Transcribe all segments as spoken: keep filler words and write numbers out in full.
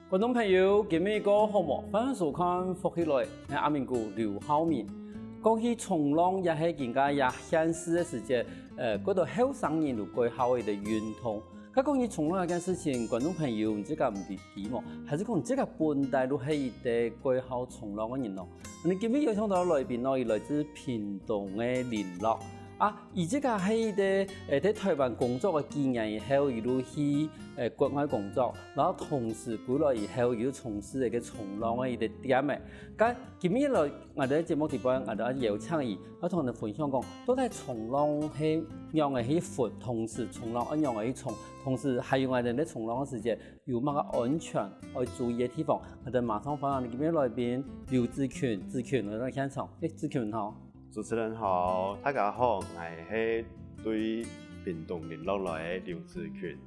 觀眾朋友，今晡日過好無？歡迎收看《福氣來》，𠊎阿明哥劉浩明。講起衝浪，也係今下也現時个時節，呃，過多後生人都蓋好个一個運動。該講起衝浪這件事情，觀眾朋友，你自家毋知知無？還係講你自家本底都係一個蓋好衝浪个人哦？你今晡日邀請到个來賓哦，佢來自屏東个麟洛。 啊，佢自家係一個，呃，在臺灣工作个幾年以後，佢就去，呃，國外工作，然後同時歸來以後，佢就從事一個衝浪个一個店仔。該今晡日來𠊎兜節目底背，𠊎兜邀請佢，愛同𠊎兜分享講，到底衝浪係仰仔去分，同時衝浪愛仰仔去衝，同時還有𠊎兜在衝浪个時節，有麼个安全愛注意个地方。𠊎兜馬上歡迎今晡日來賓劉子群，子群來到現場。誒，子群好。 主持人好，大家好，𠊎係對屏東麟洛來个劉子群。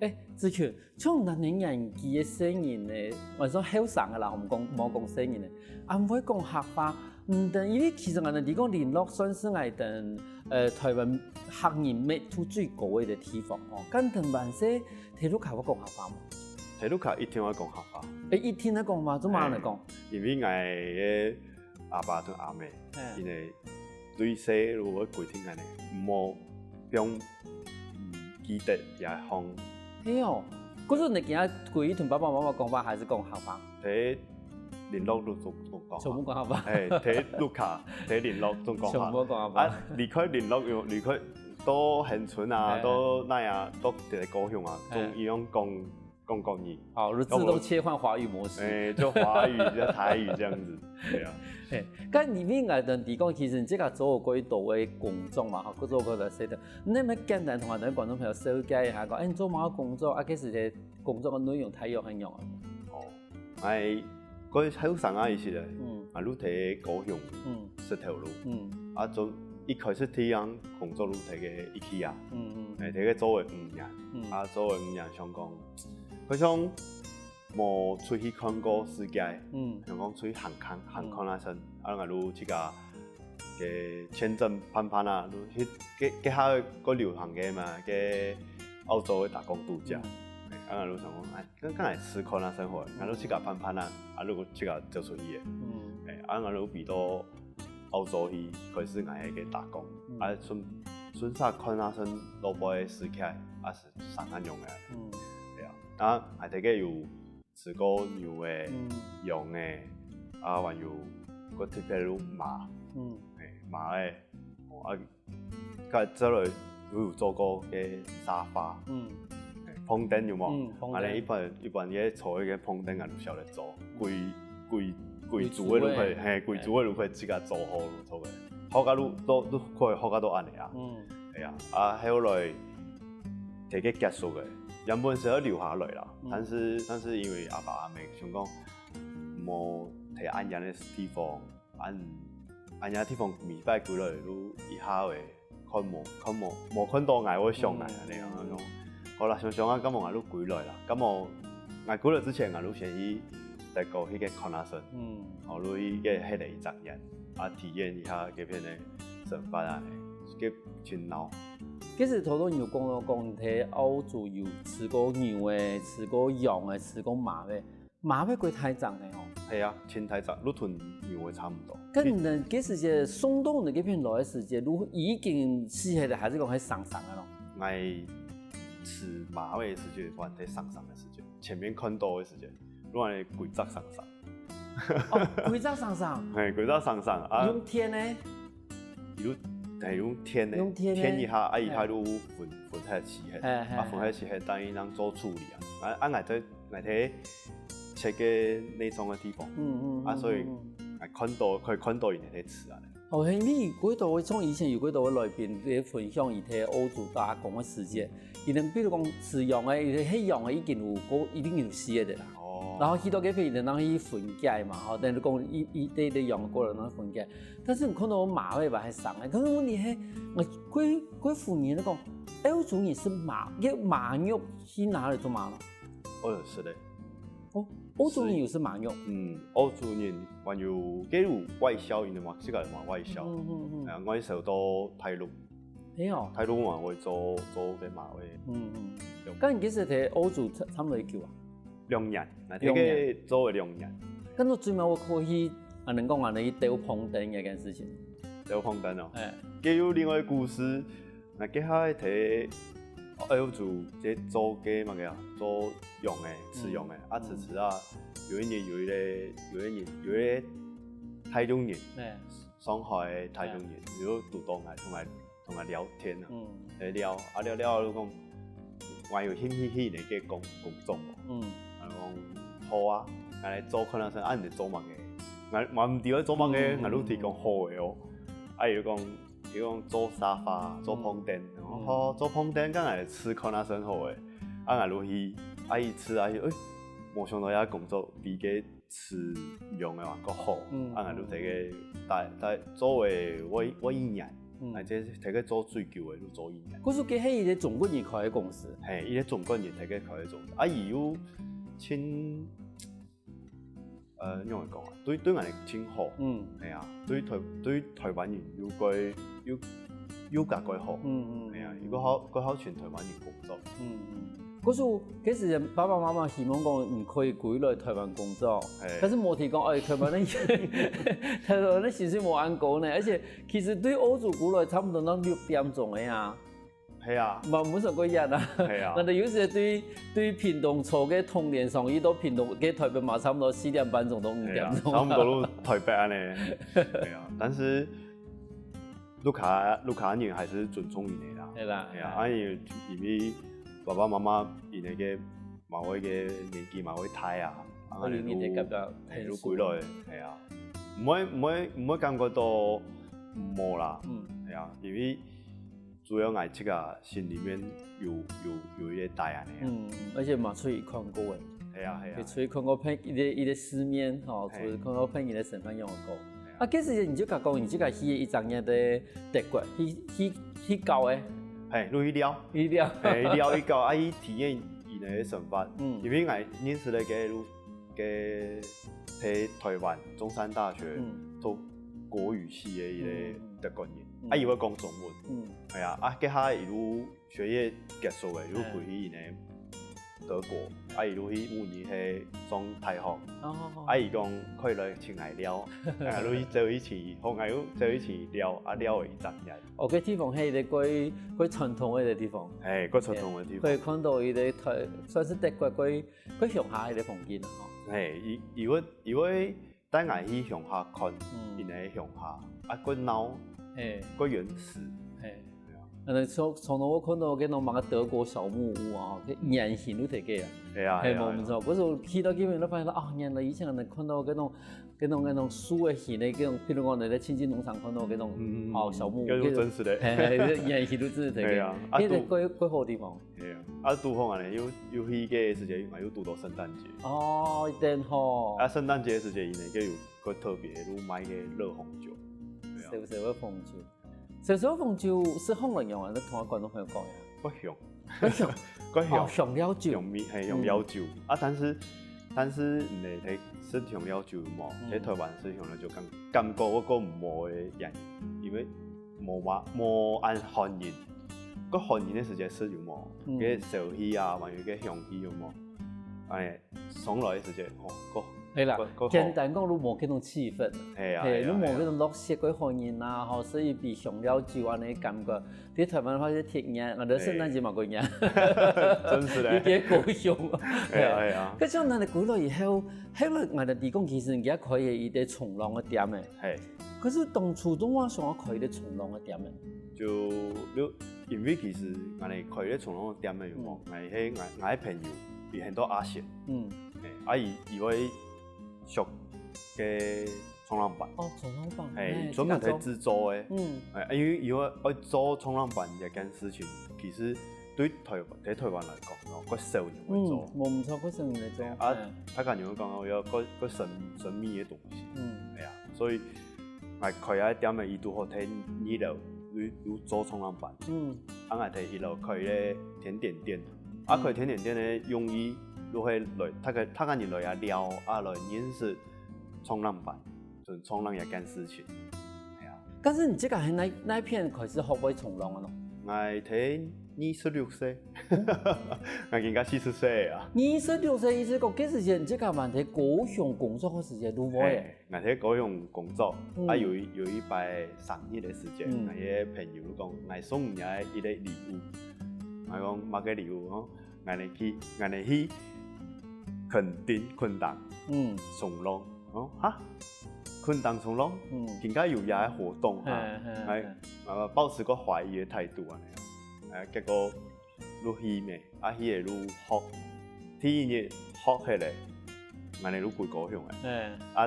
誒，子群，像你恁樣年紀个細人呢，還算後生个啦，毋講，莫講細人呢，還會講客話。嗯，但因為其實𠊎兜知講麟洛算係𠊎兜，呃，臺灣客人密度最高个一個地方哦。敢同還細在屋下會講客話無？在屋下一定愛講客話。誒，一定愛講話，做麼个恁樣講？因為𠊎个阿爸同阿姆，嗯。佢兜對細路个規定恁樣，毋好放，嗯，記得也放。係哦，故所你今日歸日同爸爸媽媽講話，還係講客話？在麟洛都總，總講。全部講客話。誒，在屋下，在麟洛總講客。全部講客話。啊，離開麟洛有，離開到恆春啊，誒。到哪啊，到別个高雄啊，誒。總一樣講 講國語。好，就自動切換華語模式。誒，就華語加台語這樣子，對啊。嘿，但因為𠊎兜知講，其實你自家做過幾多个工作嘛，吼，做過幾多事情。你能不能簡單同𠊎兜觀眾朋友紹介一下，講，誒，你做麼个工作啊？該時个工作个內容大約係仰仔？哦，𠊎過後生啊，意思咧，嗯。啊，就在高雄，嗯。食頭路，嗯。啊，就一開始第一樣工作就在該IKEA，嗯，嗯。誒，在該做了五年，嗯。啊，做了五年想講， 好像無出去看過世界，嗯。想講出去行看，行看啊先，啊，𠊎就自家个簽證辦辦啊，就去，該，該下个流行个嘛，該澳洲个打工度假。嗯。誒，啊，𠊎就想講，誒，該，該來試看啊先好了，𠊎就自家辦辦啊，啊，就自家走出去个。嗯。誒，啊，𠊎就飛到澳洲去開始𠊎个打工，嗯。啊，順，順續看啊先外背个世界，啊， 生恁樣个。嗯。對啊，啊，𠊎在該有試過牛仔、嗯。羊仔，啊，還有過特別有馬，嗯。誒，馬仔，哦，啊，該再來又有做過个沙發，嗯。誒，膨凳有無？嗯，膨凳。恁樣一般，一般个坐該个膨凳啊，就曉得做，歸，歸，歸組个就可以，歸組个。嘿，歸組个就可以自家做好就做个。學到都，都，都可以學到恁樣啊。嗯。係啊，啊，後來 在該結束个，原本係愛留下來啦，嗯。但是，但是因為阿爸阿姆想講，無在恁樣个地方，恁，恁樣地方每擺歸來就一下會看無，看無，無看到𠊎會想𠊎恁樣，嗯。然後講，好啦，想想啊，該無𠊎就歸來啦，該無𠊎歸來之前，𠊎就先去德國去該看下先，嗯。好，就去該歇了一隻月，啊，體驗一下該片个生活啊，該真鬧。 其實頭頭你有講到講，你在澳洲有試過牛仔、試過羊仔、試過馬仔，馬仔幾大隻呢吼？係啊，真大隻，就同牛仔差毋多。該你等該時節送到你該片來个時節，就已經死忒了，還係講還生生个咯？𠊎試馬仔个時節，還在生生个時節，前面看到个時節，就恁樣歸隻生生。 哦，歸隻生生。嘿，歸隻生生啊。用電呢？用，嘿，用電呢，用電呢？電一下，啊，一下就分，分開死忒，嘿，嘿，啊，分開死忒，等於人做處理啊。啊，啊，𠊎在，𠊎在切个內臟个地方，嗯，嗯，啊，所以，嗯，嗯。𠊎看到，可以看到佢等在食啊。哦，嘿，你有幾多位，像以前有幾多位來賓，佢分享佢在澳洲打工个時節，佢等比如講飼羊个，佢係羊个已經有過，已經有死个啦。哦。然後去到該片，佢等去分解嘛，吼，等於講一，一，一，一羊過來，然後分解。但是你看到馬尾巴還生个，可是問題係，我，佢，佢婦人講，澳洲人食馬，該馬肉去拿來做麼个？哦，是的。 哦，澳洲人有食馬肉？嗯，澳洲人還有，佢有外銷，因為嘛，自家有賣外銷，嗯，嗯，嗯。啊，外銷到大陸。係哦。大陸嘛會做，做該馬尾。嗯，嗯。有。該你其實在澳洲差，差不多幾久啊？兩年，𠊎在該做了兩年。該你最尾有去，恁樣講，恁樣去鬥膨燈這件事情。鬥膨燈哦，哎，該有另外一个故事。𠊎該下在歐洲在做該麼个啊，做羊个，飼羊个，啊，飼飼啊，有一日有一个，有一日有一个大陸人，哎，上海个大陸人，就堵到𠊎，同𠊎同𠊎聊天啊，嗯，來聊啊聊聊就講，𠊎有興趣去你个工工作無？嗯，𠊎講好啊，𠊎來做看下先，啊你做麼个？𠊎𠊎毋知愛做麼个，𠊎就提講好个哦，啊佢就講，佢講做沙發，做膨燈，哦，做膨燈，該𠊎來試看下先好个，啊𠊎就去，啊佢試啊，誒，無想到這工作比个 飼羊个還較好，嗯，啊，𠊎就在該待待做个會會一年，嗯，啊，這在該做最久个就做一年。故所該係一个中國人開个公司。嘿，一个中國人在該開个公司，啊，佢有盡，呃，仰般講啊？對對𠊎盡好，嗯，係啊，對台對台灣人又過又又加過好，嗯嗯，係啊，又過好過好尋台灣人工作，嗯嗯。 故所，該時爸爸媽媽希望講你可以歸來台灣工作，但是無提講，哎，台灣个，台灣个薪水無恁高呢，而且其實對歐洲歸來差不多到六點鐘个啊。係啊。嘛，無算過遠啊。係啊。那有時對對屏東坐个通聯雙語到屏東，該台北嘛，差不多四點半鐘到五點鐘。係啊，差不多都台北恁呢。係啊，但是 屋下屋下人還是尊重你个啦。係啦，係啊，啊，因為因為爸爸媽媽佢个某一个年紀嘛會大啊，啊，你得感到，係，就歸來，係啊，毋會毋會毋會感覺到無啦，嗯，係啊，因為主要𠊎自家心裡面有有有一个答案个。嗯，而且嘛出去看過个。係啊係啊，出去看過別一个一个世面吼，出去看過別人个生活樣个。 啊，該時節你就講講你自家去一隻月个德國，去去去教个。嘿，就去尞。去尞。嘿，尞去教，啊，去體驗佢等个生活。嗯。因為𠊎認識个該該在台灣中山大學讀國語系个一个德國人，啊，佢會講中文。嗯。係啊，啊，該下一路 學業結束个，又歸去呢德國，啊，佢就去慕尼黑上大學，啊，佢講可以來尋𠊎尞，啊，就去走去尋，好，𠊎又走去尋尞，啊，尞了一隻月。哦，該地方係一个蓋蓋傳統个一个地方，係，蓋傳統个地方，可以看到一个台，算是德國蓋蓋鄉下一个風景吼。係，佢佢會佢會 帶𠊎去鄉下看，佢等个鄉下，啊，蓋鬧，嘿，蓋原始。嘿，啊，從從頭到尾看到該種麼个德國小木屋啊，該圓形就在該啊。係啊，係，係啊，無錯。故所去到該片就發現到，啊，原來以前人看到該種該種該種樹个形个該種，譬如講你在清境農場看到該種，嗯，哦，小木屋，該種真實个。嘿，嘿，圓形就真實在該。係啊，啊，該个蓋蓋好地方。 係啊，啊，堵好恁呢，又又去个時節，𠊎又堵到聖誕節。哦，一定吼。啊，聖誕節个時節，佢等个有个特別，有賣个熱紅酒。係啊。燒燒个紅酒，燒燒个紅酒係烘來用啊，你同𠊎講都很有講呀。蓋香。蓋香。蓋香。哦，香料酒。香味，係，香料酒。啊，但是但是你在食香料酒無？在台灣食香料酒感感覺會較無个原因，因為無嘛無恁寒人。 該寒人个時節食有無？該燒氣啊，還有該香氣有無？哎，上來个時節，哦，該係啦，該該好。簡單講，就無該種氣氛。係啊，係，係啊，就無該種落雪，該寒人啊，吼，所以比香料酒恁呢感覺。在台灣个話係天然，𠊎等聖誕節嘛過年。真是的。有點高雄。係啊，係啊。該像𠊎等歸來以後，後來𠊎等知講，其實人家開个一个衝浪个店誒。係。可是當初都我想要開一个衝浪个店誒。 就就因為其實𠊎等開个衝浪店个有無？𠊎係𠊎𠊎个朋友，佢喊做阿賢，嗯，欸，啊佢佢會熟个衝浪板，哦，衝浪板，欸，欸，專門在製作个，嗯，欸，因為因為愛做衝浪板這件事情，其實對台在台灣來講，哦，較少人會做，嗯，無毋著，較少人會做，啊，大家人會講哦，有較較神神秘个東西，嗯，係啊，所以 𠊎開个店个佢堵好在二樓有有做衝浪板，嗯，啊𠊎在一樓開个甜點店，啊開甜點店个用意就係來大家大家人來這尞，啊來認識衝浪板，就衝浪這件事情，係啊。但是你這個係哪哪片開始學會衝浪个呢？𠊎在二十六歲，𠊎今年四十歲啊。二十六歲意思講，該時節你自家還在高雄工作个時節，對無？嘿，𠊎在高雄工作，嗯。啊有一有一擺生日个時節，嗯。𠊎个朋友講，𠊎送你一個禮物。𠊎講，麼个禮物？哦，𠊎等去，𠊎等去墾丁、墾丁，嗯。衝浪。哦，哈？墾丁衝浪？嗯。今下有這个活動哈？嘿，嘿，哎，嘿。啊，抱持個懷疑个態度啊，哎，結果就去咩，啊，去个就學，第一日學起來，𠊎等就歸高雄个。嘿。啊，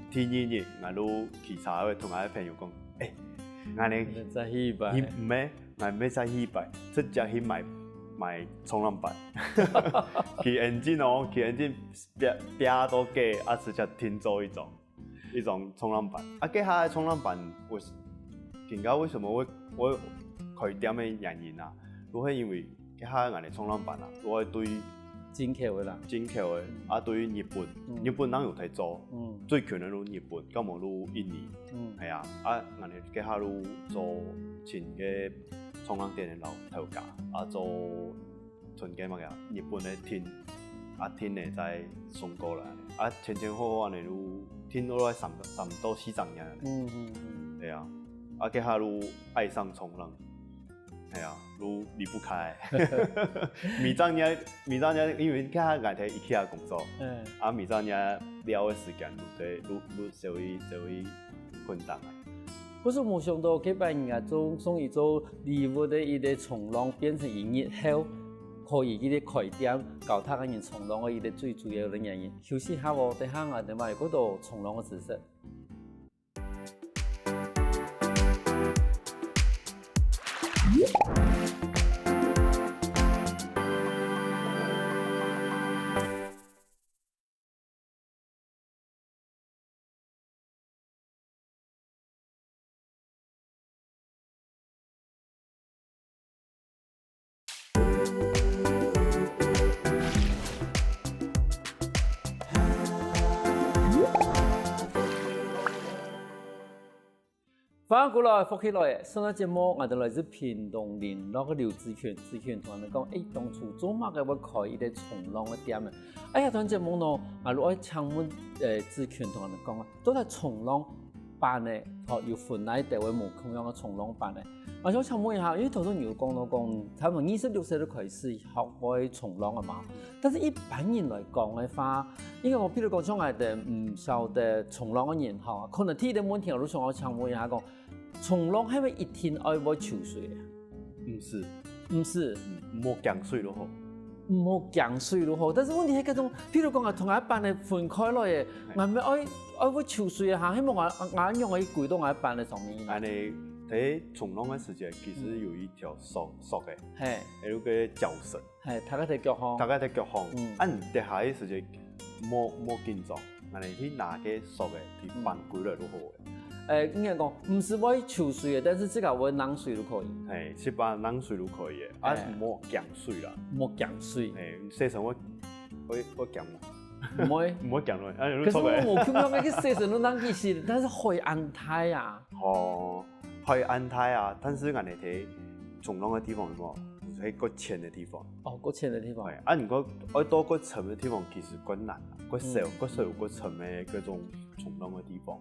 第二日，𠊎就騎車个同𠊎个朋友講，欸，𠊎等，再去一擺。去，毋係，𠊎等再去一擺，直接去買，買衝浪板。騎engine哦，騎engine， 別，別到該，啊，直接訂做一種，一種衝浪板。啊，該下个衝浪板，𠊎，今下為什麼會，會開店个原因啊，就係因為該下个𠊎等衝浪板啊，就係對進口个啦。進口个，啊，對日本，嗯。日本人有在做，嗯。最近个就日本，要麼就印尼，嗯。係啊，啊，𠊎等該下就做請个衝浪店个老頭家，啊，做 從該麼个啊，日本个訂，啊，訂个再送過來，啊，前前後後恁樣就訂落來三，三到四隻月恁樣。嗯，嗯，嗯。對啊，啊，該下就愛上衝浪，係啊，就離不開。每隻月，每隻月，因為該下𠊎在IKEA工作，嗯。啊，每隻月尞个時間，就，就，就少一，少一 困難啊。可是無想到，該擺人家送，送佢做禮物个一個衝浪，變成佢日後可以去該開店，教大家人衝浪个一個最主要个原因。休息下哦，等下𠊎等嘛有更多衝浪个知識。 歡迎過來，福氣來了！上個節目，𠊎等來自屏東麟洛个劉志權，志權同𠊎等講，欸，當初做麼个會開一個衝浪个店呢？哎呀，段節目呢，𠊎就愛請問，呃，志權同𠊎等講啊，到底衝浪板呢，吼，有分哪兜个無共樣个衝浪板呢？𠊎想請問一下，因為頭先你有講到講，差不多二十六歲就開始學會衝浪了嘛，但是一般人來講个話，應該講，譬如講像𠊎等毋曉得衝浪个人吼，可能第一個問題𠊎就想要請問一下講，衝浪係毋係一定愛會泅水个？毋係。毋係。嗯，莫驚水就好。莫驚水就好，但是問題係該種，譬如講啊，同𠊎板仔分開來个，𠊎乜愛，愛會泅水个哈，係無？𠊎，𠊎仰會歸到𠊎板仔上面呢？恁呢，在衝浪个時節，其實有一條索，索个，嘿。有個鉸繩。 嘿，大家在腳項。大家在腳項，嗯。啊，你跌下去時節，莫，莫緊張，恁呢去拿該索个，去扳歸來就好个。呃，應該講，毋係會泅水个，但是自家會挵水就可以。嘿，自家挵水就可以个，啊，嘿。莫驚水啦。莫驚水。嘿，洗身會，會，會驚無？毋會。毋會驚落，啊，有錯个。可是𠊎無看過該个洗身都挵起水，但是海恁大啊。哦。 海恁大啊，但是𠊎等在衝浪个地方有無？係較淺个地方。哦，較淺个地方。哎，啊，你講愛到較深个地方，其實較難啊，較少，嗯。較少有較深个該種衝浪个地方。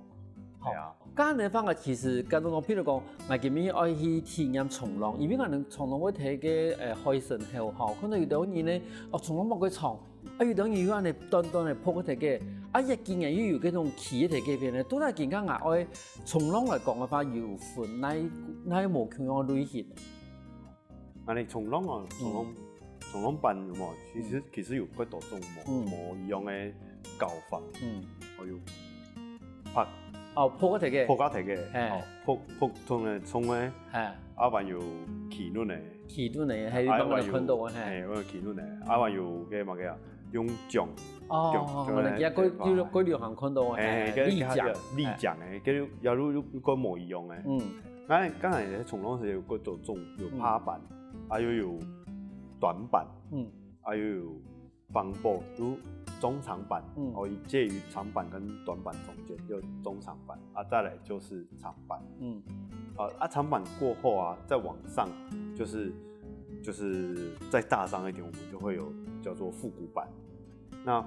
好，哎呀。該恁呢个方法其實，假如講，譬如講，𠊎今日愛去體驗衝浪，因為𠊎等衝浪會在該，呃，海脣頭吼，可能有兜人呢，哦，衝浪無幾長， 啊，有兜人又恁呢短短个仆个在該，啊，一隻人又有該種企个在該片呢，到底今下𠊎愛衝浪來講个話，有分哪，哪無共樣个類型？恁呢衝浪哦，衝浪，嗯。衝浪板有無？其實，嗯。其實有幾多種無，嗯。無一樣个搞法。嗯。還有 仆。哦，仆个在該。仆个在該，嘿。哦，仆，仆通个衝个，嘿。啊，還有企輪个。企輪个，嘿，啊，慢慢看到个，嘿。嘿，還有企輪个，啊，還有該麼个啊，用槳，哦，槳，槳个，𠊎等今下過，過流行看到个，嘿，嘿，嘿，該，立槳，該，立槳个，該有，也有，有，有個無一樣个。嗯。𠊎等，𠊎等个衝浪係有幾多種，有嗯。爬板，啊，又有短板，嗯。啊，又有 方波，就中長板，嗯。哦，介於長板跟短板中間，就中長板，啊，再來就是長板。嗯。啊，啊，長板過後啊，再往上就是就是再大张一点，我们就会有叫做复古版。那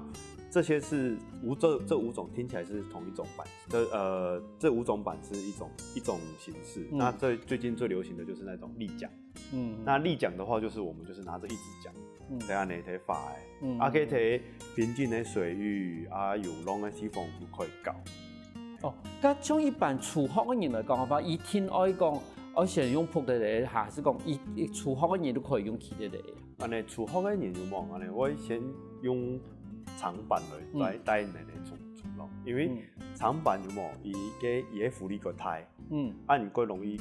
这些是五这这五种听起来是同一种版，这呃这五种版是一种一种形式。嗯。那最最近最流行的就是那种立桨。嗯。那立桨的话，就是我们就是拿着一支桨，嗯。在那里在发哎，嗯。啊，可以在平静的水域啊，有浪的地方就可以搞。哦，該像一般初學个人來講个話，一定愛講，愛先用仆个咧，還是講一一初學个人都可以用企个咧？安尼初學个人有無？安尼我先用长板来带带你个冲冲浪，因为长板有無？伊个伊个浮力个大，嗯，啊，你个容易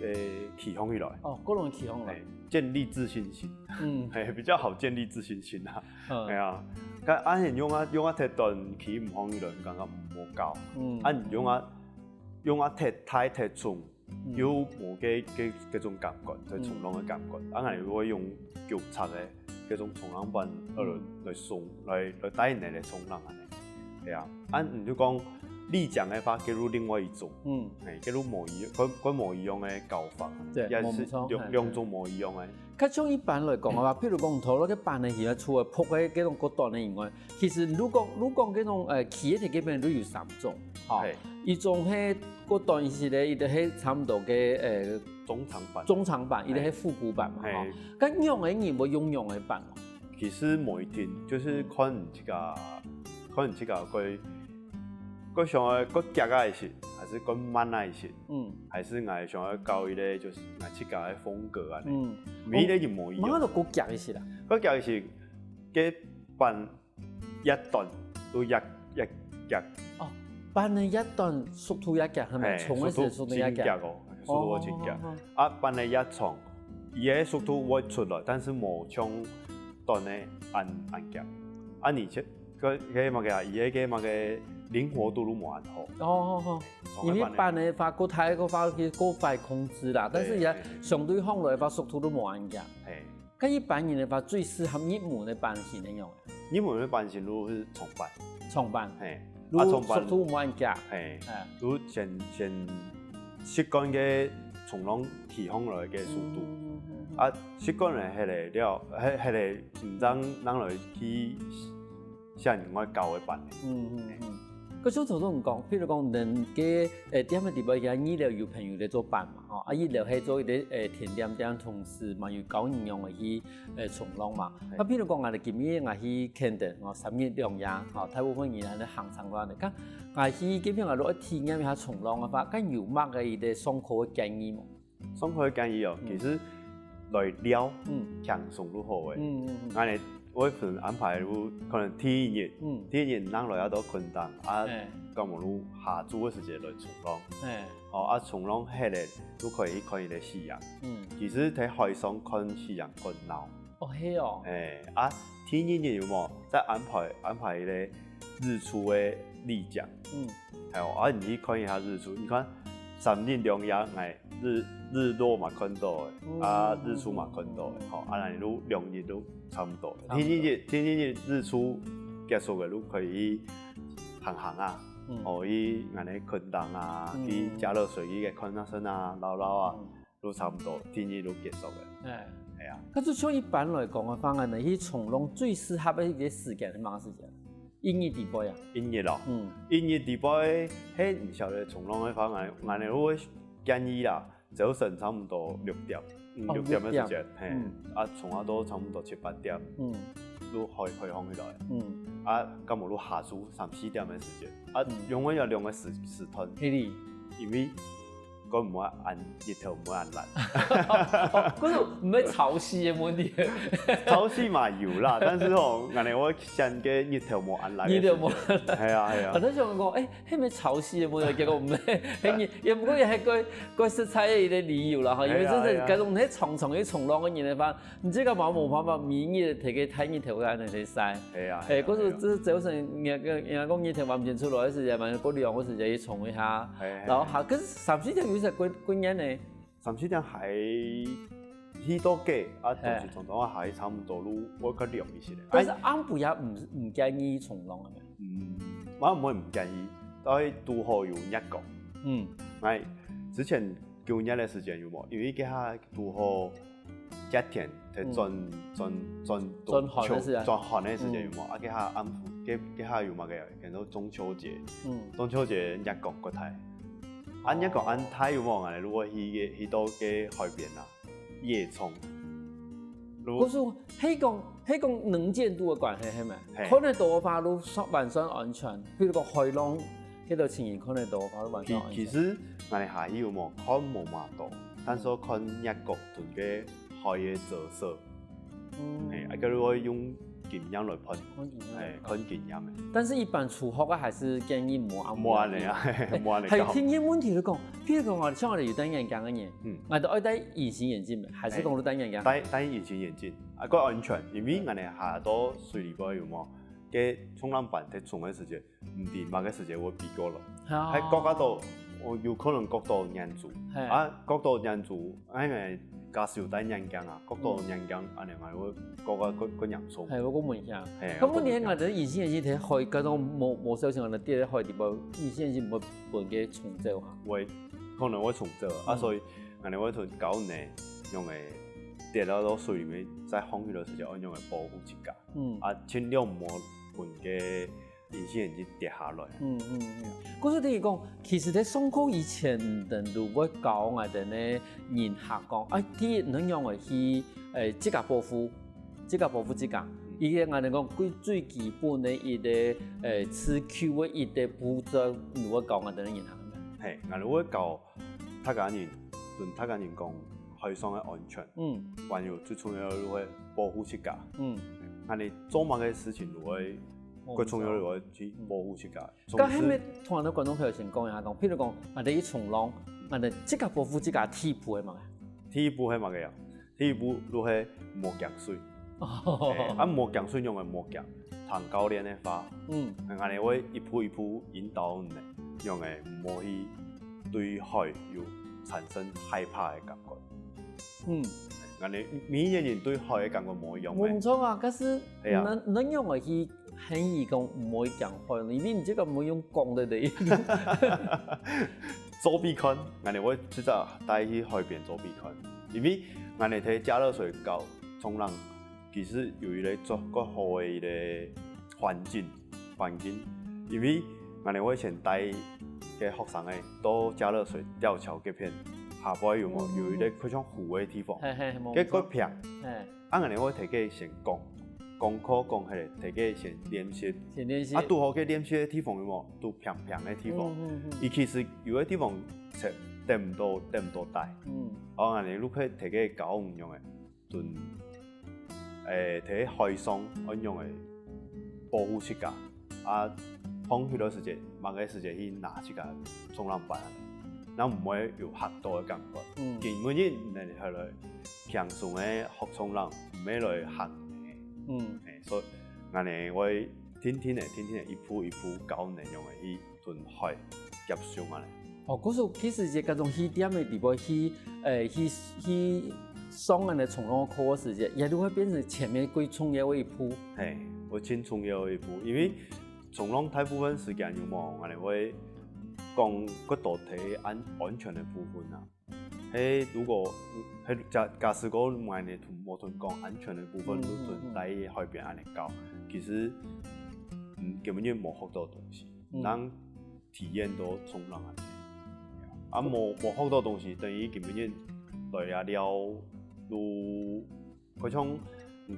个起风起来，哦，个容易起风来，建立自信心，嗯，嘿，比较好建立自信心啊。哎呀，看安尼用啊用啊，太短起毋风起来，感觉毋好搞。嗯，啊，你用啊用啊太太太重。 有無个个个种感觉，个冲浪个感觉。啊，你如果用旧拆个个种冲浪板，呃，来送，来来带你来冲浪安尼，对啊。啊，你就讲立桨个话，给入另外一种，嗯，哎，给入无一，跟跟无一样个搞法，对，也是无错，两两种无一样个。佢从一般来讲个话，譬如讲，头那个板呢，现在除了铺个这种个短的以外，其实如果如果这种呃企业体这边都有三种，哈，一种系。 个短一些个，一个系差不多个呃中长板，中长板，一个系复古板嘛，哈。咁用个人会用用个板哦。其实无一定，就是看你自家，看你自家个个想要个急个一些，还是个慢个一些，嗯，还是我想要搞一个就是我自家个风格啊，嗯，每一个人无一样。慢个个急一些啦，个急一些，个板。 越短都越越越。哦，板个越短速度越强，系咪？冲个时速度越强。哦，速度真强。啊，板个越长，伊个速度会出来，但是无像短个安安强。啊，而且个个么个啊，伊个个么个灵活度都无安好。哦哦哦。因为板个话，过太个话，过快控制啦，但是也相对放落个话，速度都无安强。嘿。 个一般人个话，最适合入门个版型个样。入门个版型就系长板。长板。嘿。啊，长板。速度慢加。嘿。就先先习惯个冲浪起风来个速度。啊，习惯了，迄个了，迄迄个唔正能来去像人外教个板。嗯嗯嗯。 个像头先讲，譬如讲，人个诶店个底背个二楼有朋友咧做板嘛，吼，啊一楼系做一个诶甜点店，同时嘛有教人样个去诶冲浪嘛。啊譬如讲，啊今日啊去肯德，哦，三日两夜，吼，大部分人安尼行程个安尼，看，啊去这边啊，如果体验一下冲浪个话，看有么个一个上课个建议无？ 上课个建议哦，其实来聊，嗯，轻松就好诶。嗯嗯嗯。安尼我可能安排就可能第一日，嗯，第一日人来也到昆山啊，咁我就下晝个时间来冲浪。哎。哦，啊冲浪歇咧，就可以去看一个夕阳。嗯。其实在海上看夕阳更闹。哦，系哦。哎，啊，第二日有无？再安排安排一个日出个丽江。嗯。 还有啊，你去看一下日出，你看三日两夜，哎，日日落嘛看到诶，啊，日出嘛看到诶，吼，啊，那你都两日都差不多。第二日，第二日日出结束个，都可以行行啊，哦，去安尼昆山啊，去加热水去个看那森啊，绕绕啊，都差不多，第二日都结束个。哎，哎呀，可是像一般来讲个方案呢，去冲浪最适合个一个时间是么个时间？ 一日底背啊？一日咯，嗯，一日底背，嘿，毋晓得冲浪个方面，安尼我建议啦，朝晨差不多六点，嗯，六点个时间，嘿，啊，冲啊到差不多七八点，嗯，都开开放起来，嗯，啊，咁无就下晝三四点个时间，啊，永远有两个时时段，嘿哩，因为 个毋会恁日头毋会恁辣。可是毋会潮汐个问题。潮汐嘛有啦，但是吼，安尼我想个日头无恁辣。日头无恁辣。系啊系啊。我在想讲，哎，系毋系潮汐个问题？结果毋系，系日，也毋过也系个个实在个一个理由啦哈，因为真正搿种你常常去冲浪个人个话，你这个嘛无办法，每日摕个太日头个安尼去晒。 系啊，哎，可是这这就是人家人家讲日头望不出来个时节嘛，过两个时节去冲一下，然后下，可是三四点有时过过热呢。三四点还去到个啊，但是常常还差不多路，我个凉一些。但是暗晡也唔唔建议冲浪个咩？嗯，我毋会唔建议，但系拄好有日光。嗯，哎，之前九月个时间有无？因为佢下拄好。熱天，在轉轉轉轉寒个時間轉寒个時間有無？啊，該下暗晡，該該下有麼个？叫做中秋節，嗯，中秋節月光較大。啊，月光恁大有無？啊，如果去个去到个海邊啊，夜衝，如果故所係講係講能見度个關係係無？嘿看得到个話，就算還算安全。比如講海浪，該兜情形看得到个話，就還算安全。其其實𠊎兜下去有無？看無麼多，但是看月光同个海个折射，嗯嘿，啊，該如果用經驗來判，看經驗嘿，看經驗个。但是一般初學个還是建議莫啊莫恁樣啊，莫恁樣搞。還有第二个問題就講，譬如講我像𠊎兜有戴眼鏡个人，嗯𠊎兜愛戴隱形眼鏡無？還係講都戴眼鏡？戴戴隱形眼鏡，啊，較安全，因為𠊎兜下到水裡背有無？該衝浪板在衝个時節，毋知麼个時節會飛過來，哦還覺得到，哦，有可能覺到眼珠，嘿啊，覺到眼珠，哎，假使有戴眼鏡啊，覺到眼鏡，恁樣還會覺得較較嚴重。係，我講問一下。嘿咁問題係，𠊎兜隱形眼鏡在海，該種無無小心，𠊎兜跌在海裡背，隱形眼鏡毋會分佢沖走哈？會可能會沖走啊，嗯所以𠊎兜會同教你用个跌落到水裡面，再放起來時節，愛用个保護自家，嗯啊，盡量莫分个隱形眼鏡跌下來。嗯嗯嗯。故所等於講，其實在上課以前，毋等都會教𠊎兜呢人客講，哎，第一，你仰會去，誒，自家保護，自家保護自家。一个𠊎兜講最最基本个一个，誒，自救个一个步驟，你會教𠊎兜呢人客。嘿，𠊎兜會教大家人，同大家人講海上个安全，嗯還有最重要个係保護自家。嗯，恁樣做麼个事情都會保護較重要个係去保護自家。該係總之咪同𠊎兜觀眾朋友先講一下講，譬如講，𠊎兜去衝浪，𠊎兜自家保護自家第一步係麼个？第一步係麼个啊？第一步就係莫驚水。嘿啊，莫驚水仰會莫驚，聽教練个話，嗯恁樣會一步一步引導你，仰會毋好去對海有產生害怕个感覺。嗯，恁樣每一个人對海个感覺無一樣个。無錯啊，但是係啊你你仰會去喊佢講毋好去驚海，因為你這个毋會用講个咧。做比看，𠊎兜會直接帶去海邊做比看，因為𠊎兜在佳樂水教衝浪，其實有一个足夠好个一个環境環境，因為𠊎兜會先帶个學生仔到佳樂水吊橋該片，下背有無有一个較像湖个地方，嘿嘿，無該較錯。平。嘿，啊，𠊎兜會提佢先講，講課講下來，提佢先練習。先練習。啊，拄好該練習个地方有無？拄平平个地方。嗯嗯嗯佢其實有个地方係踮毋到，踮毋到底。嗯啊，𠊎兜就可以提佢教毋樣个，同，誒，提海上愛仰个保護自家。啊，放去个時節，麼个時節去拿自家衝浪板，那毋會有嚇到个感覺。嗯今晡日你係來輕鬆个學衝浪，毋係來嚇你个。嗯。嘿，所以𠊎兜會定定个、定定个，一步一步教你仰个去同海接觸恁樣。哦，故所其實這个種去店个地方去，誒，去去上恁个衝浪課个時節，也就會變成前面最重要个一步。嘿，會盡重要个一步，因為衝浪大部分時間有無，𠊎兜會講較多提安安全个部分啊。嘿，如果嘿假假使講𠊎兜同無同講安全个部分，嗯就同在海邊恁樣搞，其實嗯根本就無學到東西，嗯能體驗到衝浪啊。啊，無無學到東西，等於根本就來啊了，就好像嗯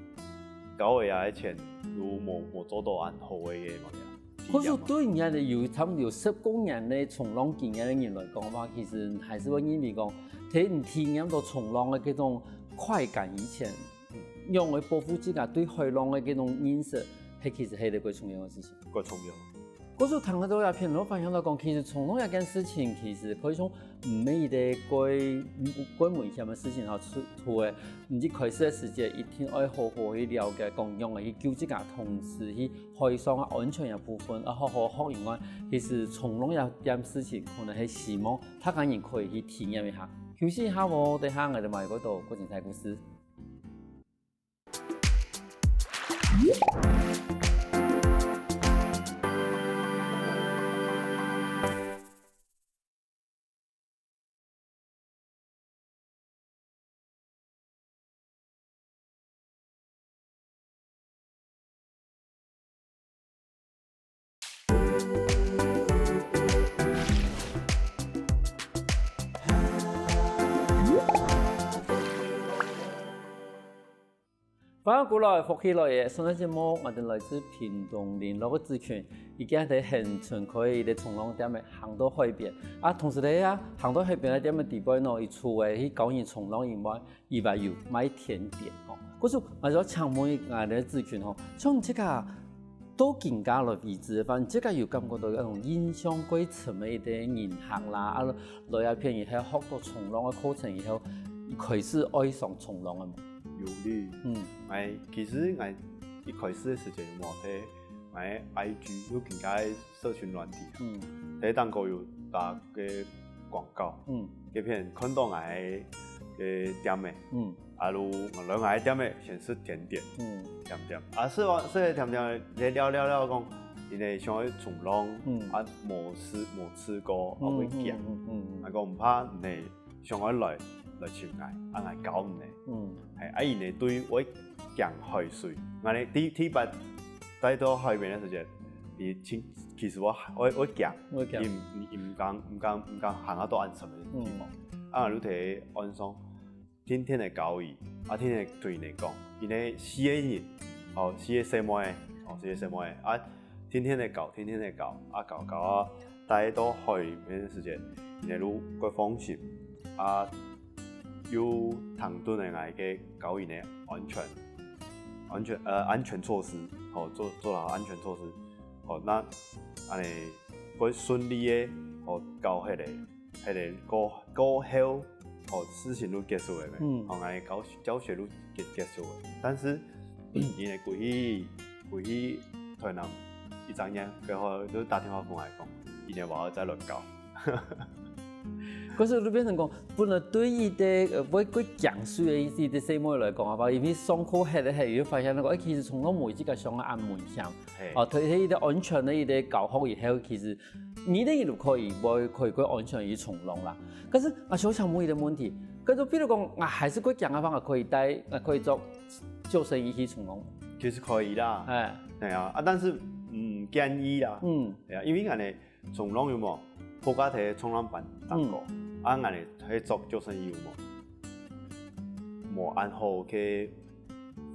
交个啊个錢，就無無做到恁好个个物件。可是對人家有差不多有十過年个衝浪經驗个人來講个話，其實還是會認為講，在你體驗到衝浪个這種快感以前，仰會保護自家對海浪个這種認識，係其實係一個上重要个事情。較重要。故所聽到這片，𠊎發現到講，其實衝浪這件事情，其實可以講毋係一個過過危險个事情吼，除除了你一開始个時節，一定愛好好去了解，講仰仔去救自家，同時去海上啊安全个部分，啊好好學以外，其實衝浪這件事情，可能係希望大家人可以去體驗一下。休息一下哦，等下𠊎兜還有過多過精彩故事。歡迎過來，福氣來了！上个節目，𠊎兜來自屏東麟洛个子群，佢今日在恆春開一個衝浪店仔，行到海邊。啊，同時咧啊，行到海邊个店仔底背呢，佢除了去教人衝浪以外，佢還有賣甜點吼。故所，𠊎想請問𠊎兜个子群吼，像你自家到今下來為止个話，你自家有感覺到該種印象最深个一個人客啦，啊，來這片以後學到衝浪个課程以後，開始愛上衝浪个無？ 有哩。嗯。𠊎其實𠊎一開始个時節無在𠊎个I G，就今下个社群軟體啊，嗯。在當中有打个廣告，嗯。該片看到𠊎个店仔，嗯。啊，就來𠊎个店仔先食甜點，嗯。甜點。啊，食完，食个甜點，咧聊聊聊講，因為想愛衝浪，嗯。啊，無試，無試過，啊，會驚。嗯，嗯，嗯，嗯。啊，講毋怕，你 想愛來，來尋𠊎，啊，𠊎教你呢。嗯。係，啊，佢呢對會驚海水。𠊎呢，第，第一擺帶到海邊个時節，佢其，其實會，會，會驚，會驚。佢毋，佢，佢毋敢，毋敢，毋敢行到恁深个地方。嗯。啊，𠊎就在岸上，定定仔教佢，啊，定定仔對佢講，佢呢四個人，哦，四個細妹仔，哦，四個細妹仔，啊， 定定仔教，定定仔教，啊，教教啊，帶到海邊个時節，佢呢就較放心，啊，又聽等个𠊎个教佢呢安全，安全，呃，安全措施，吼，做，做好安全措施，吼，該恁仔會順利个，吼，教該个，該个過，過後 哦，事情就結束了咩？嗯。哦，𠊎教，教學就結，結束了。但是，佢呢，歸去，歸去台南一隻月，過後就打電話分𠊎講，佢呢，還愛再來教。可是就變成講，本來對於一個，呃，會，會驚水个一，一個細妹來講，好不好？因為上課歇一歇，又發現那個，哎，其實衝浪無自家想个恁危險。係。哦，佢，佢一個安全个一個教學以後，其實 你等一路可以，會，可以，可以安全去衝浪啦。可是，𠊎想請問一個問題，可是比如講，𠊎還係較驚个話，𠊎可以帶，𠊎可以著救生衣去衝浪？其實可以啦。哎。係啊，啊，但是，嗯，建議啦。嗯。係啊，因為恁仔衝浪有無？普通个衝浪板打過，嗯。啊，恁仔去著救生衣有無？無恁好去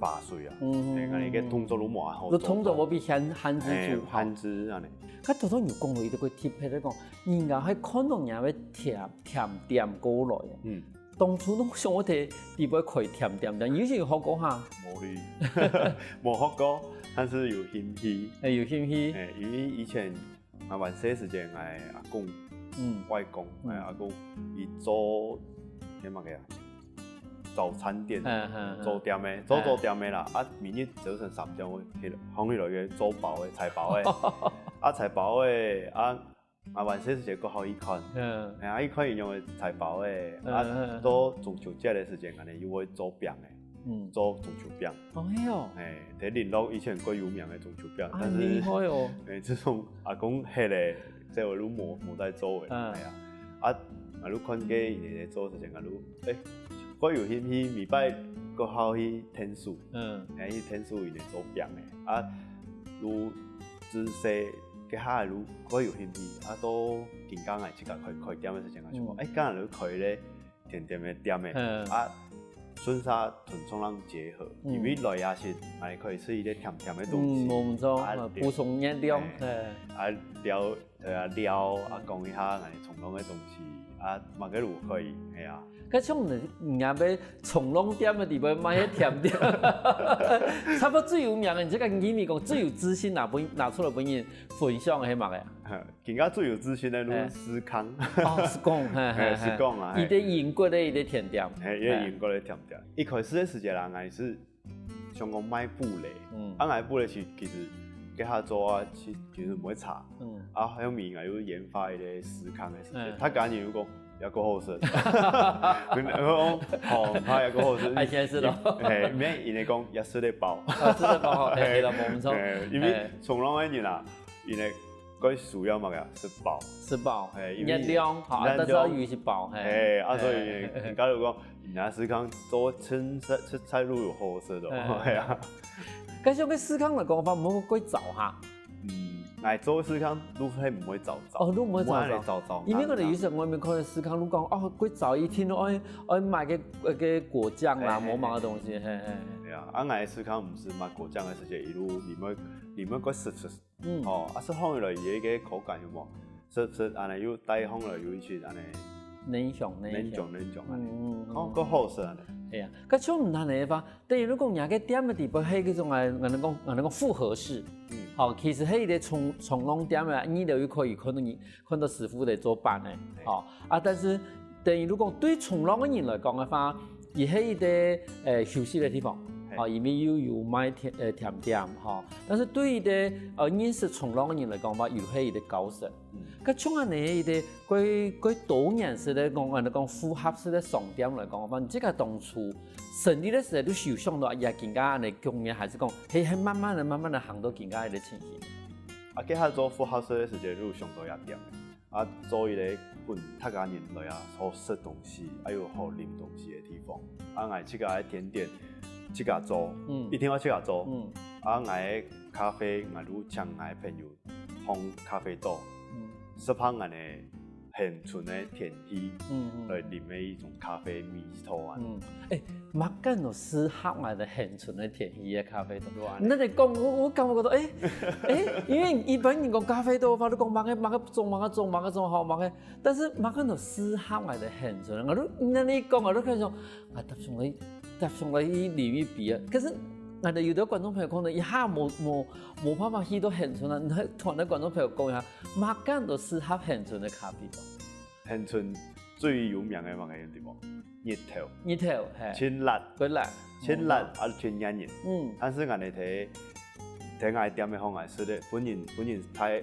划水啊。嗯，嗯，欸，𠊎个動作就無恁好做到。就動作會分限，限制住，欸，吼。限制恁仔。該頭頭你有講到一個tip，係講，人家還看到人家會甜，甜點過來。嗯。當初都想愛在底背開甜點店，你有想學過哈？無去，無學過，但是有興趣。欸，有興趣。欸，因為以前 𠊎還細時節，𠊎阿公，嗯。外公，嗯。𠊎阿公，佢做，該麼个啊？早餐店，嗯，嗯，嗯。早店个，做早店个啦。啊，每日朝晨三點會起來，䟘起來个做包仔，炊包仔。啊，炊包仔，啊，𠊎還細時節較好去看。嗯。哎呀，去看佢仰仔炊包仔，啊，嗯，嗯，嗯。到中秋節个時節，𠊎等又會做餅仔。 嗯。做中秋餅。哦，係哦。欸，在麟洛以前較有名个中秋餅，啊，但是，厲害哦。欸，自從阿公歇了，這下就無，無再做了，嗯。哎呀，啊，𠊎就看該佢等做个時節，𠊎就，欸，較有興趣，每擺較好去𢯭手，嗯。欸，去𢯭手佢等做餅仔，啊，就自細該下就較有興趣，啊，到今下𠊎自家開，開店个時節，𠊎就講，嗯。欸，該下就開咧 甜點个店仔，嗯。啊，順續同衝浪結合，嗯。因為來也係，還可以食一個甜甜个東西。嗯，無錯，啊，補充熱量，對。嘿。啊，聊，對啊，聊，啊，講一下𠊎衝浪个東西，啊，麼个都可以，係啊。該像你，你也在衝浪店个地方賣个甜點，差不多最有名个，你這個你咪講最有自信拿分，拿出來分人分享个係麼个啊？ 今下最有自信个就係司康。哦，司康，嘿，嘿，嘿。司康啊，嘿。佢个英國个一個甜點。嘿，佢个英國个甜點。一開始个時節啦，𠊎係想講賣布袋，嗯。啊，𠊎布袋其，其實該下做啊，其，其實毋會差。嗯。啊，後面𠊎又研發一個司康个時節，嗯。大家人又講， 也較好食。𠊎講，好，佢也較好食。還先食咯。嘿，毋係，人家講也食得飽。啊，食得飽，嘿，嘿。對啦，無錯。嘿，因為，嘿。衝浪个人啊，人家較需要麼个啊？食飽。食飽。嘿，因為熱量，好，熱量。但是愛有食飽，嘿。嘿，啊，所以，嘿。人家就講，人家司康做青菜，青菜都有好食的，嘿。嘿啊。但是用个司康來講法，毋會過燥哈？ 嗯，𠊎做司康都係毋會燥燥。哦，都毋會燥燥。毋會燥燥。因為𠊎等有時外面看个司康，都講，哦，過燥一定愛，愛買个，該个果醬啦，嘿，嘿，無麼个東西，嘿，嘿，嘿。嘿，啊，啊，𠊎个試看毋係麼个果醬个時節，一路裡面，裡面个濕濕，嗯，哦，啊，食起來佢个口感有無？濕濕，恁樣又帶起來有一些恁樣恁香，恁香。恁香恁香恁樣，嗯嗯嗯哦，夠好食恁樣。係啊，該像恁樣个話，等於如果若个店个底背係該種啊，𠊎等講，𠊎等講複合式，嗯好，其實係一個衝衝浪店啊，你就可以看到你看到師傅在做粄个，好啊，但是等於如果對衝浪个人來講个話，佢係一個呃休息个地方，嘿好，因為又有賣甜呃甜點，好，但是對於一個呃認識衝浪个人來講話，又係一個教室。嗯該像恁樣一個蓋蓋多元式个講，恁樣講複合式个商店來講个話，你自家當初成立个時候，你係有想到也今下恁樣局面，還係講，係係慢慢个、慢慢个行到今下个情形？啊，該下做複合式个時節，就有想到一點，啊，做一個分大家人來啊，好食東西，還有好啉東西个地方。啊，𠊎自家个甜點自家做，嗯一定愛自家做。嗯啊，𠊎个咖啡，𠊎就請𠊎个朋友烘咖啡豆，嗯適合𠊎个恆春个天氣嗯嗯來啉个一種咖啡味道啊。嗯，誒，麼个都適合𠊎个恆春个天氣个咖啡豆。對啊你恁樣講，我我感覺到，誒誒，因為一般人講咖啡豆，我都講麼个麼个種麼个種麼个種好麼个，但是麼个都適合𠊎个恆春。我都你恁樣講，我都開始想，啊，搭上來搭上來一啉一杯啊。可是，𠊎等有的觀眾朋友可能一下無無無辦法去到恆春啊，你同觀眾朋友講一下，麼个都適合恆春个咖啡豆。恆春最有名个麼个地方？日頭，日頭，嘿，盡辣，過來，盡辣啊，盡炎熱。嗯但是𠊎等在在𠊎店个方面係个，本人本人帶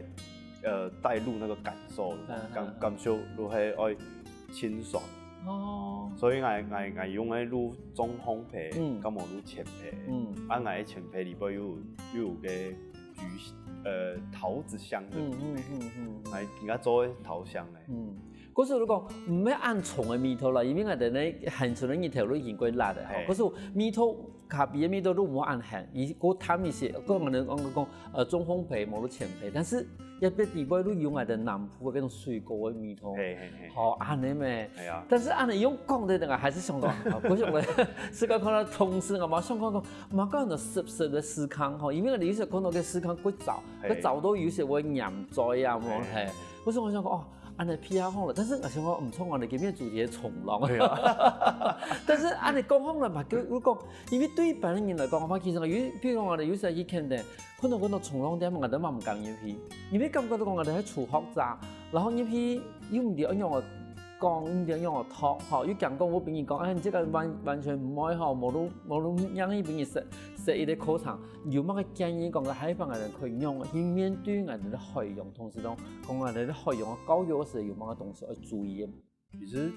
呃帶入那個感受，嗯感嗯感受就係愛清爽，哦，所以𠊎𠊎𠊎用个就中烘焙，嗯跟無就淺焙，嗯啊𠊎个淺焙裡背又有又有个橘呃桃子香的，嗯嗯嗯嗯來人家做个桃香个，嗯。可是如果毋係恁重个味道啦，因為𠊎等呢恆春个日頭都已經過辣个吼嘿，可是味道咖啡个味道都無恁鹹，佢過淡一些，過可能講講呃中烘焙，無就淺焙，但是也別底背都有𠊎等南部个該種水果个味道。嘿嘿嘿，好，恁樣咩？係啊，但是恁樣用講个，等下還是想到，啊，不想了。自家看到同事啊嘛，想看講，嘛講到濕濕个試看吼，因為你有時看到个試看過燥，嘿過燥到有時會黏嘴啊，無嘿嘿。我想我想講哦，恁樣皮較好了，但是我想講，毋錯，我哋今日主題係衝浪。對啊，但是恁樣講好了嘛，就如果因為對一般个人來講个話，其實有，比如講我哋有時去肯定，看到看到衝浪店，我都嘛毋敢入去，因為感覺到講我哋係初學者，然後入去又毋知愛仰个講，又毋知愛仰个talk，吼，又驚講我分人講，哎，你這個完完全毋會吼，無路無路讓佢分人設設一個課程，有麼个建議講个，還放𠊎等可以用去面對𠊎等个海洋，同時講講𠊎等个海洋个教育个時候有麼个東西愛注意个？其實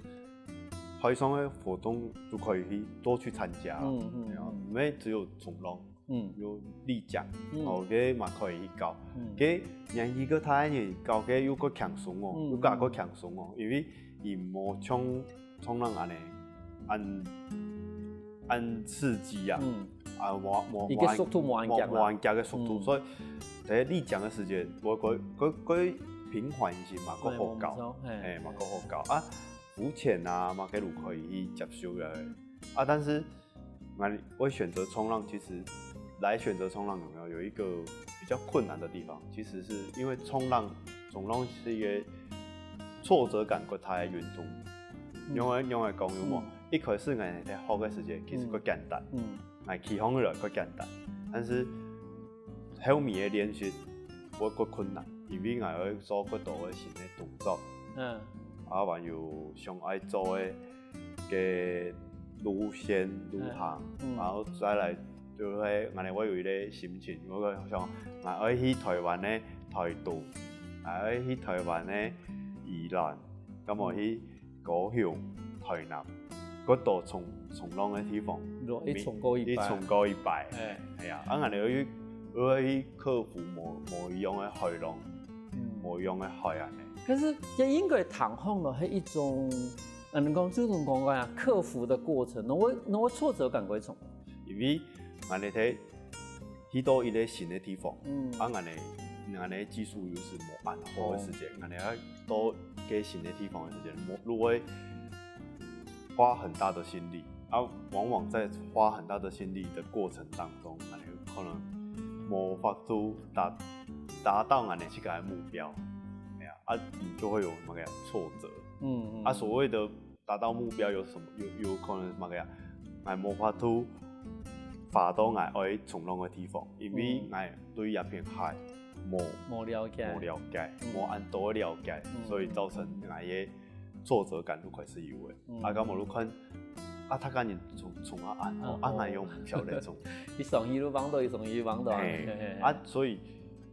海上个活動都可以去多去參加，嗯嗯對啊嗯毋係只有衝浪，嗯有立槳，嗯哦，該嘛可以去搞。嗯該年紀較大个人搞該又較輕鬆哦，嗯又較較輕鬆哦，因為佢無像衝浪恁樣，恁恁刺激啊，嗯，啊，無無佢个速度無恁遽啊無無恁遽个速度，嗯所以在立槳个時節，我个个个平緩性嘛，較好搞，嘿嘿，嘛較好搞啊。浮潛啊，嘛，該都可以去接受个啊。但是，𠊎會選擇衝浪，其實來選擇衝浪有沒有有一個比較困難的地方？其實是因為衝浪，衝浪是一個挫折感較大的運動。嗯因為因為講有無嗯？一開始𠊎在學个時節，其實較簡單，嗯𠊎起航了較簡單，但是後面的練習會較困難，因為𠊎會做較多个新的動作。嗯啊，還有想愛做个个路線旅行，嗯然後再來就係𠊎會有一個心情，我會想，𠊎愛去台灣个台東，𠊎愛去台灣个宜蘭，咁我去高雄、台南，該多衝衝浪个地方，落去衝過一擺去衝過一擺。哎係啊，啊，𠊎會去會去克服無無一樣个海浪，嗯無一樣个海岸个。可是也應該談好了，係一種，嗯，講這種講法啊，克服的過程，那我那我挫折感會從，因為𠊎等在去到一個新个地方，嗯啊，𠊎等𠊎等个技術又係無恁好个時節，𠊎等愛到該新个地方个時節，無就會花很大的心力。啊，往往在花很大的心力的過程當中，可能可能無法度達達到𠊎等自家个目標，哎呀，啊，你就會有那個挫折。嗯，啊，所謂的達到目標有什麼？有有可能麼个啊？𠊎無法度爬到𠊎愛衝浪个地方，因為𠊎對這片海無無了解，無了解，無恁多了解，所以造成𠊎个挫折感就開始有个。啊，該無就看，啊，大家人衝衝啊恁好，啊，哪有毋曉得衝？一上去就望到，一上去就望到，嘿，啊，所以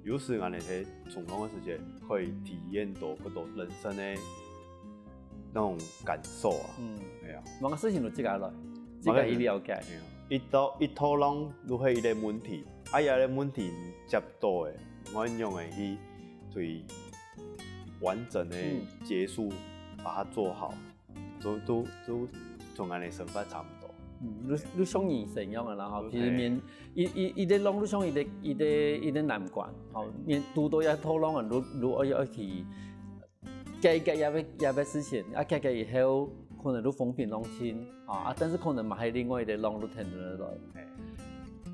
有時𠊎等係衝浪个時節，可以體驗到各種人生个那種感受啊。嗯，哎呀，麼个事情都自家來，自家去了解。一到一拖浪就係一個問題，啊，這個問題接到个，𠊎仰會去對完整个結束把它做好，都都都同𠊎等生活差不多。嗯，就就像人生一樣个啦，吼，其實面一一一個浪就像一個一個一個難關，吼，面堵到一拖浪啊，就就愛愛去解決這個這個事情，啊，解決以後可能就風平浪靜啊，啊，但是可能嘛還另外一個浪就停落來。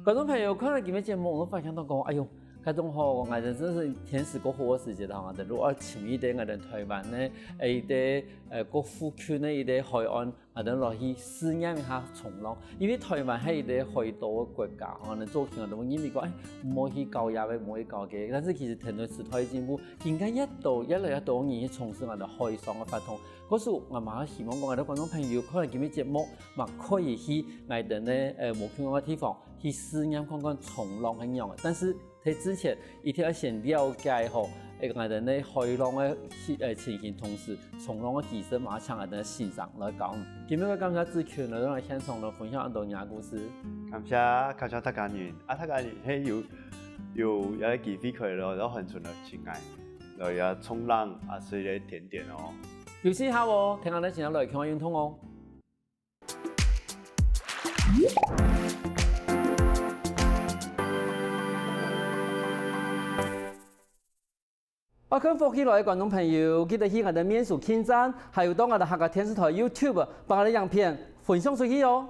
觀眾朋友，看了今日節目，我發現到講，哎喲，該種吼，𠊎等真係天時過好个時節吼，𠊎等如果尋一個𠊎等台灣个，誒，一個呃，過附近个一個海岸，𠊎等落去試驗一下衝浪，因為台灣係一個海島个國家，吼，𠊎等做起來都認為講，哎，毋好去搞這個，毋好去搞該個，但是其實聽到時代進步， 今下越多，越來越多人去從事𠊎等海上个活動。故所，𠊎嘛希望講，𠊎等觀眾朋友看了今日節目，嘛可以去𠊎等个呃無共樣个地方去試驗看看衝浪係仰个。但是在之前，一定愛先了解吼，誒，𠊎等个海浪个呃情形，同時衝浪个技術嘛，請𠊎等个先生來教。今日个感謝志群來到現場來分享恁多你个故事。感謝感謝大家人，啊，大家人係有 有這個機會可以來到恆春來尋𠊎，來這衝浪啊，食一個甜點哦。休息一下哦，聽下你想要來看運動哦。愛看福氣來个觀眾朋友，記得去𠊎等面書網站，還有到𠊎等客家電視台YouTube，幫𠊎等影片分享出去哦。